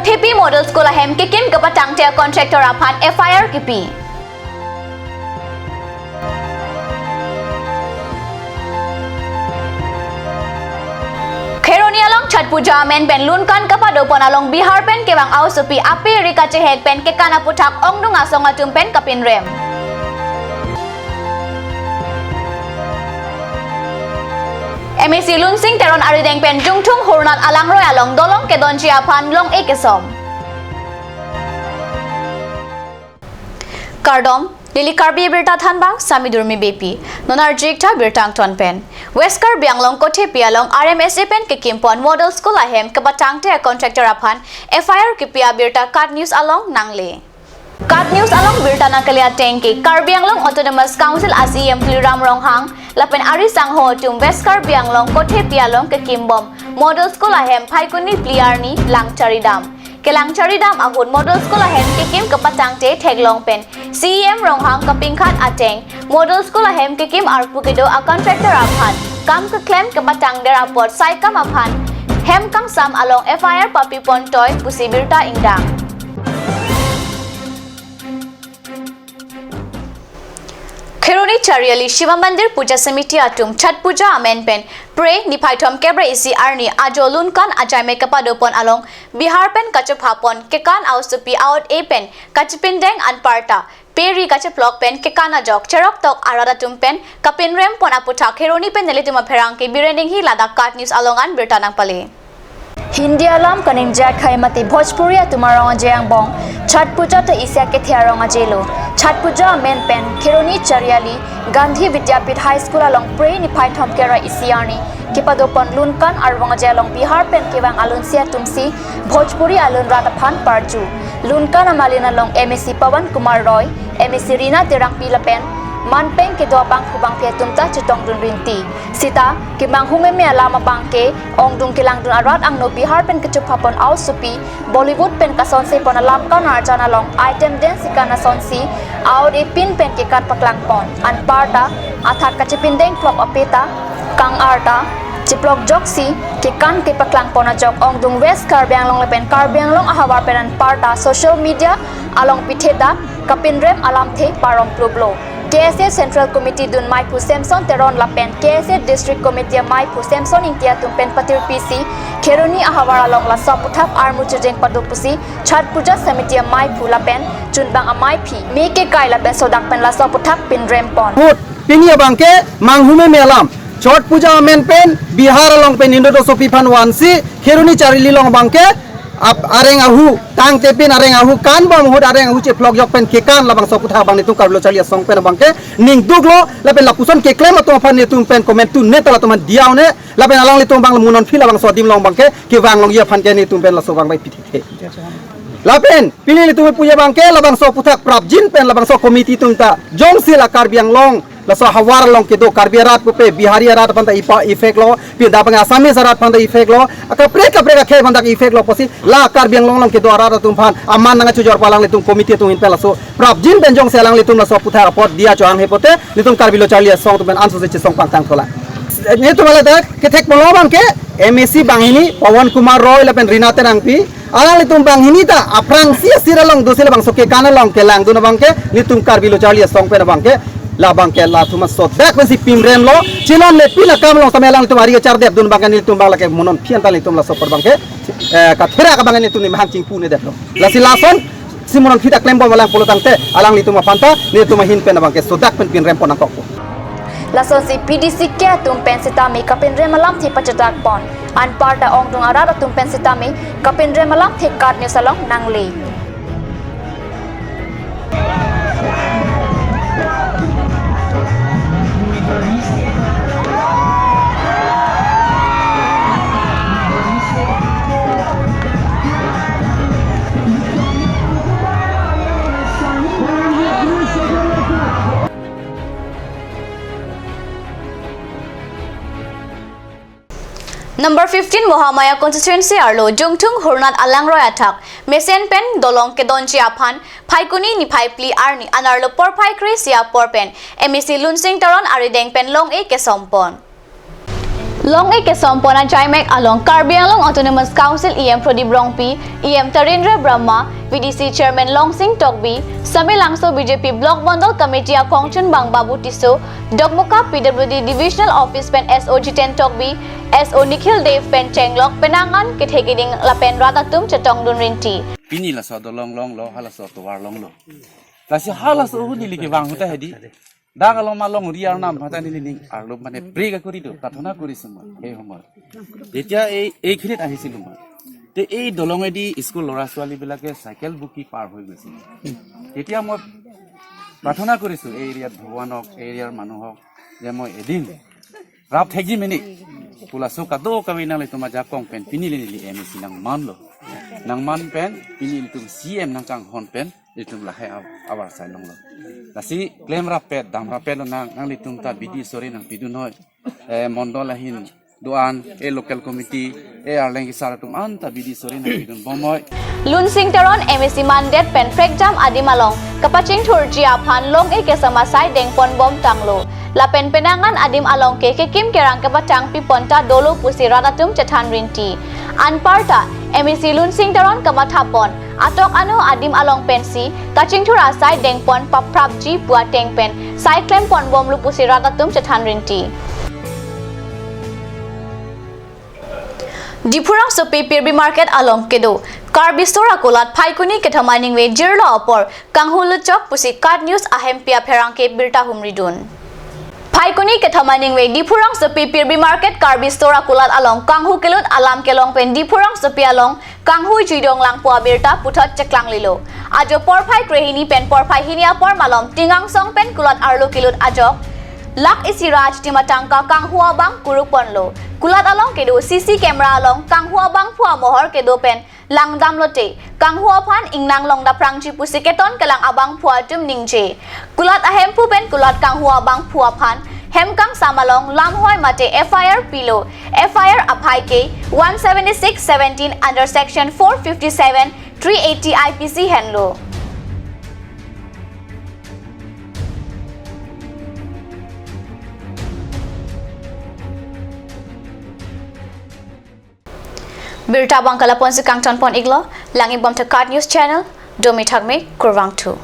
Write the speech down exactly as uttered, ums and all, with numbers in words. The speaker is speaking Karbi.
Thepi Model School ahem kekim kepatangte contractor aphan F I R kipi. Kheroni along Chhath Puja amen pen lunkan kapadopon along Bihar pen kevang aosopi ape ri kachehek pen kekan aputhak ongdung asong atum pen kapinrem. M A C Lunsing Teron arideng pen Jungthung Hornat alangroi along dolong kedonji aphan long-e kesom. Kardom, neli Karbi Abirta thanbang Sami Durmi Beypi. Non arju-ik tha birta angton pen. West Karbi Anglong Kothepi along R M S A pen kekimpon Model School ahem kepatangte contractor aphan F I R kipi abirta KAT News along nangle. KAT News along birta nangkele ateng ke Karbi Anglong Autonomous Council a C E M Tuliram Ronghang lapen ari sangho atum West Karbi Anglong Kothepi along kekimbom Model School ahem Phaikuni phli arni langcharidam. Kelangcharidam ahut Model School ahem kekim kepatangte theklong pen C E M Ronghang kapingkhat ateng Model School ahem kekim arpu kedo a contractor aphan kam keklem kepatangder apot saikam aphan hem kangsam along F I R papipontoi pusi birta ingdang. Kheroni Chariali Shiva Mandir Puja Samiti atum Chhath Puja amen pen Phre niphai thomkep ra isi arni ajo lunkan achaime kepadopon along Bihar pen kachephapon kekan aosopi aot-e pen kachepindeng anparta pe ri kacheplok pen kekan ajok cheroktok arat atum pen kapinrempon aputhak Kheroni pen nelitum apherangke Biren Enghi ladak KAT News along an birta nangpale. Hindi alam kaningje akhei mate Bhojpuri atum arong aje angbong Chhath Puja ta isi akethe arong aje lo. Chhath Puja amen pen Kheroni Chariali Gandhi Vidyapith High School along Phre niphai thomkep ra isi arni kepadopon lunkan arong aje along Bihar pen kevang alunsi atumsi Bhojpuri alun rat aphan parju. Lunkan amalin along M A C Pawan Kumar Roy, M A C Rina Terangpi lapen manpeng kedo abangphu bangphi atum ta chetongdun rinti. Sita kemanghu meme alam abangke ongdung kelangdun arat angno Bihar pen kechephapon aosopi Bollywood pen kasonsepon alam kan arjan along item dance kekan asonsi aot-e pin pen kekan paklangpon anparta athak kachepindeng plok ape ta kang-arta cheplok joksi kekan kepaklangpon ajok ongdung West Karbi Anglong lapen Karbi Anglong ahavar pen anparta social media along pithe dak kapinrem alamthe parom plublo. K S A Central Committee dun maiphu Samson Teron lapen K S A District Committee amaiphu Samson Ingti atum pen patirpisi Kheroni ahavar along laso aputhak armu chujeng pado pusi Chhath Puja Samiti amaiphu lapen chunbang amaiphi me kekai lapen sodak pen laso aputhak pinrempon. Ahut pini abangke manghu meme alam Chhath Puja amen pen Bihar along pen indo dosopi aphan vansi Kheroni Chariali along abangke ap areng ahu tangte pin areng ahu kanbom ahut areng ahu cheplok jok pen kekan labangso aputhak abang netum Karbi Lo Charli Asong pen abangke ningduklo lapen lapuson keklem atum aphan netum pen komentu ne ta latum aphan diya un-e lapen alanglitum abang mo non aphi labangso adim along abangke kevang longji aphan ke netum pen laso abang bai pithe. Lapen pini netum puji abangke labangso aputhak prapjin pen labangso committee atum ta jongsi la Karbi Anglong laso havar along kedo Karbi arat pupe Bihari arat aphan ta ipa effect lo, pin dak abang Assamese arat aphan ta effect lo, akaprek kaprek akhei aphan ta effect lo pusi la Karbi Anglong along kedo arat atum aphan aman nangchojor pu alanglitum committee atum ahin pen laso prapjin pen jongsi alanglitum laso aputhak apot diya cho-ang he pote netum Karbi Lo Charli Asong atum pen ansose chesong pangthang thola. Netum ladak kethek pulo abangke M A C banghini Pawan Kumar Roy lapen Rina Terangpi alanglitum banghini ta aphrangsi asir along dosi labangso kekan along kelangdun abangke netum Karbi Lo Charli Asong pen abangke labangke latum asodak pensi pinremlo, chelongle pin akam along tame alanglitum ari kachardepdun abangke netum abang lake mo non aphi an ta netum laso apor abangke eh, katherak abangke netum nemahang chingpu-un-edetlo. Lasi lasonsi mo non aphi ta klembom alang pulo tangte alanglitum aphan ta netum ahin pen abangke sodak pen pinrempon nangkokpo. Lasonsi P D C K atum pen sitame kapinrem alamthe pachetakpon. Anparta ongdung arat atum pen sitame kapinrem alamthe KAT News along nangle. Number fifteen Mahamaya constituency arlo Jungthung Hornat alangroi athak mesen pen dolong kedonji aphan Phaikuni niphai phli arni anerlo porphai kre-isi apor pen M A C Lunsing Teron arideng pen long-e kesompon. Long-e kesompon ajaimek along Karbi Anglong Autonomous Council E M Prodip Rongpi, E M Tarendra Brahma, V D C Chairman Longsing Tokbi, Samelangso B J P Block Mondol Committee akongchunbang Babu Tisso, Dokmoka P W D Divisional Office pen S O Jiten Tokbi, S O Nikhil Dev pen chenglok penang an kethe keding lapen rat atum chetongdun rinti. Pini laso dolong longlo, halaso tovar longlo. Lasi halaso ahut neli kevang ahut ta hedi. Dak along malong ri arnam hata neli ning arlo mane pre ka kuri do, prathona kuri suma, he homor. Jetia ei, ei khirit ahi siluma. Te ei dolong edi school lora suali bilake cycle buki par hoi gesi. Jetia mo prathona kuri su, ei area bhuwan ok, ei area manu ok, je mo edin. Rap thekji mini. Pulaso kado kave nanglitum ajakong pen pini le neli M A C nangmanlo. Nangman pen pini ilitum C M nangkanghon pen ilitum lahai aw-, awar sai longlo. Lasi klem rapet, dam rapet lo nang, nanglitum ta bidi sore nangpidun hoi. Eh, mondol ahin do-an, eh, local committee, eh, arleng kesar atum anta bidi sore nangpidun bom hoi. Lunsing Teron M A C mandet pen prekjam adim along kapachingthurji aphan long-e kesom asai dengpon bom tanglo. Lapen penang an adim along ke kekim kerang kepatang pipon ta dolo pusi rat atum chethan rinti. Anparta M A C Lunsing Teron kamathapon, atok ano adim along pensi kachingthur asai dengpon paphrapji pu ateng pen sai klempon bomlo pusi rat atum chethan rinti. Diphu rongsopi Pirbi Market along kedo Karbi Store akulat Phaikuni kethom aningve jirlo apor kanghu lutchok pusi KAT News ahempi apherangke birta humridun. Phaikuni kethom aningve Diphu rongsopi Pirbi Market Karbi Store akulat along kanghu kelut alam kelong pen Diphu rongsopi along kanghu juidong lang pu abirta puthot cheklanglilo. Ajo porphai krehini pen porphai hini apor malom tingangsong pen kulat arlo kelut ajok lakh isi ra achiti matangka kanghu abang kurukponlo. Kulat along kedo C C camera along kanghu abangphu amohor kedo pen langdamlote kanghu aphan ingnang longdaphrangji pusi keton kelang abangphu atum ningje. Kulat ahemphu pen kulat kanghu abangphu aphan hem kangsam along lamhoi mate F I R pilo. F I R aphai ke one seventy-six seventeen under section four fifty-seven three eighty I P C henlo. Birta abang ke lapu-ansi kangtonpon iklo, lang-ik bom tha KAT News Channel, domi thakme, kurvangthu.